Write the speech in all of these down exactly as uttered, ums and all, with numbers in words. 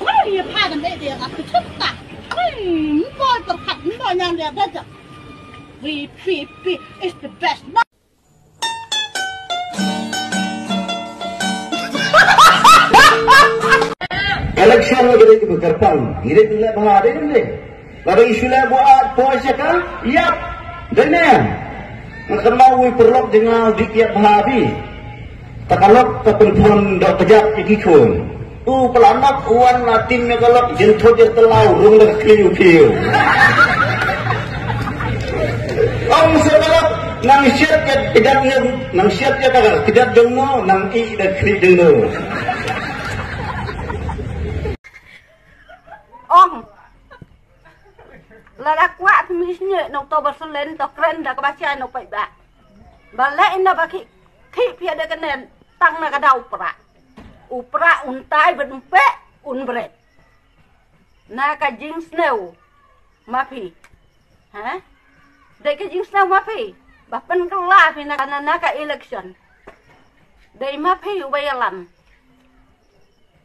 Wah, ïa pha kan dei dei ka kecil ta. Wah, boy perkat, boy yang dia dah jap. Pi, pi, pi, is the best. Election lagi dei kaba kyrpang. Ngi dei leh bha dei ne. Lada issue leh buat poi sha ka, ïap. Dei ne. Nga kynmaw u paralok jong nga u dih ïap bha bi. Ta ka lok ta pynphon doh kjat ïa ki khun. U pala nok u wan la tim ïa ka lok jin thot ïa ka law rung da ka kli u phi u. Ong sa ka lok nang siat ïa ka kjat nang, nang siat ïa ka kjat jong no, nang ih da ka kli jong no. Ong. Lada kwah phi mih snieh na uto ba selen to kren da kaba shai na u paidbah. Ba leh ïa na ba khih, khih phi da ka nen tang na ka daw u prah. U prah un tai bad un peh un bret. Na ka jingsniew ma phi. Ha? Dei ka jingsniew ma phi. Ba pynkylla phi na ka, na, na ka election. Dei ma phi uba ïalam.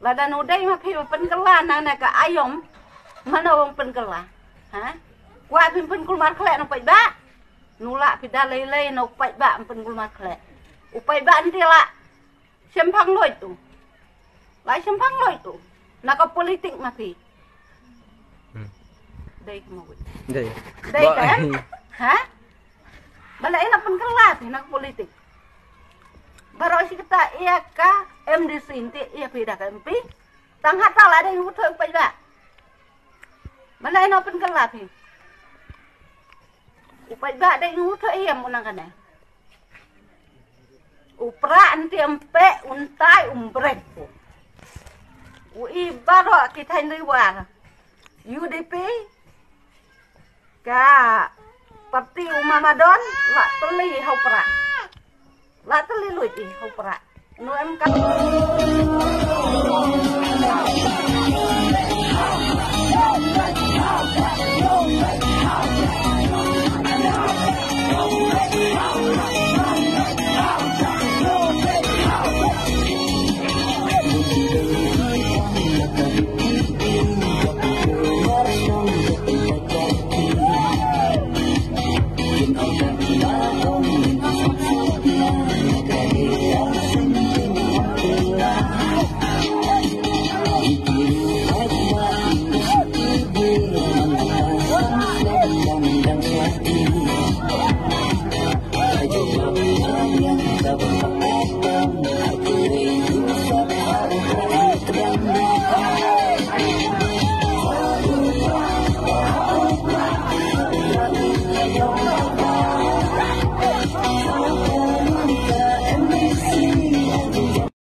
Lada no dei ma phi ba pynkylla na, na ka aïom, mano ong pynkylla? Ha? Kwah phi pynkulmar khleh na u paidbah? No lah phi da lei lei na u paidbah pynkulmar khleh. U paidbah nti lah shemphang luid u. Lah shemphang luid u. Na ka politik ma phi. Hmm. Dei ka ma wei. Dei. Dei ka, eh? Ha? Ba leh ïa na pynkylla phi na ka politik. Baroh shi katta ïa ka M D C nti ïa phi da ka M P. Tang hata la dei ngut u paidbah. Ba leh ïa na pynkylla phi. U paidbah dei ngut u ïa mo nang kane. U prah nti em peh un tai um bret. U i baroh ki thaiñ ri war. U D P. Ka parti u Mamadon la teli hau pra. La teli luit i hau pra. Nu em ka.